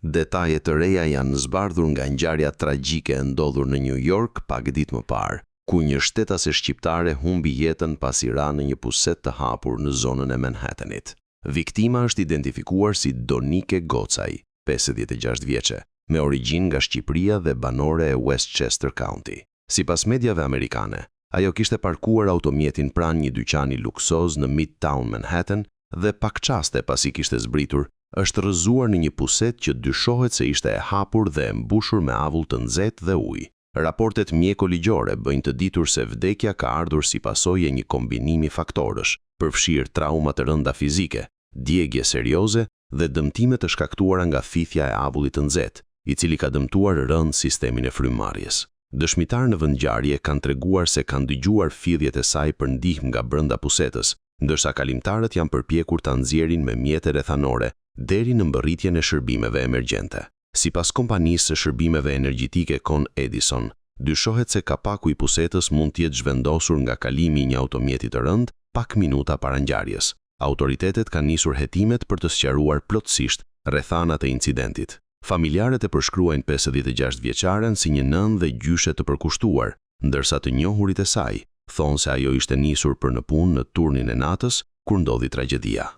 Detaje të reja janë zbardhur nga ngjarja tragjike e ndodhur në New York pak ditë më parë, ku një shtetase shqiptare humbi jetën pasi ra në një pusetë të hapur në zonën e Manhattanit. Viktima është identifikuar si Donike Gocaj, 56 vjeçe, me origjinë nga Shqipëria dhe banore e Westchester County. Sipas mediave amerikane, ajo kishte parkuar automjetin pranë një dyqani luksoz në Midtown Manhattan dhe pak çaste pasi kishte zbritur, është rrëzuar në një pusetë që dyshohet se ishte e hapur dhe e mbushur me avull të nxehtë dhe ujë. Raportet mjeko-ligjore bëjnë të ditur se vdekja ka ardhur si pasojë e një kombinimi faktorësh, përfshirë trauma të rënda fizike, djegie serioze dhe dëmtime të shkaktuara nga thithja e avullit të nxehtë, i cili ka dëmtuar rëndë sistemin e frymëmarrjes. Dëshmitarë në vendngjarje kanë treguar se kanë dëgjuar thirrjet e saj për ndihmë nga brenda pusetës, ndërsa kalimtarët janë përpjekur ta nxjerrin me mjete rrethanore deri në mbërritjen e shërbimeve emergjente. Sipas kompanisë së shërbimeve energjitike Con Edison, dyshohet se kapaku i pusetës mund të jetë zhvendosur nga kalimi i një automjeti të rëndë pak minuta para ngjarjes. Autoritetet kanë nisur hetimet për të sqaruar plotësisht rrethanat e incidentit. Familjarët e përshkruajnë 56 vjeçaren si një nënë dhe gjyshe të përkushtuar, ndërsa të njohurit e saj thonë se ajo ishte nisur për në punë në turnin e natës kur ndodhi tragjedia.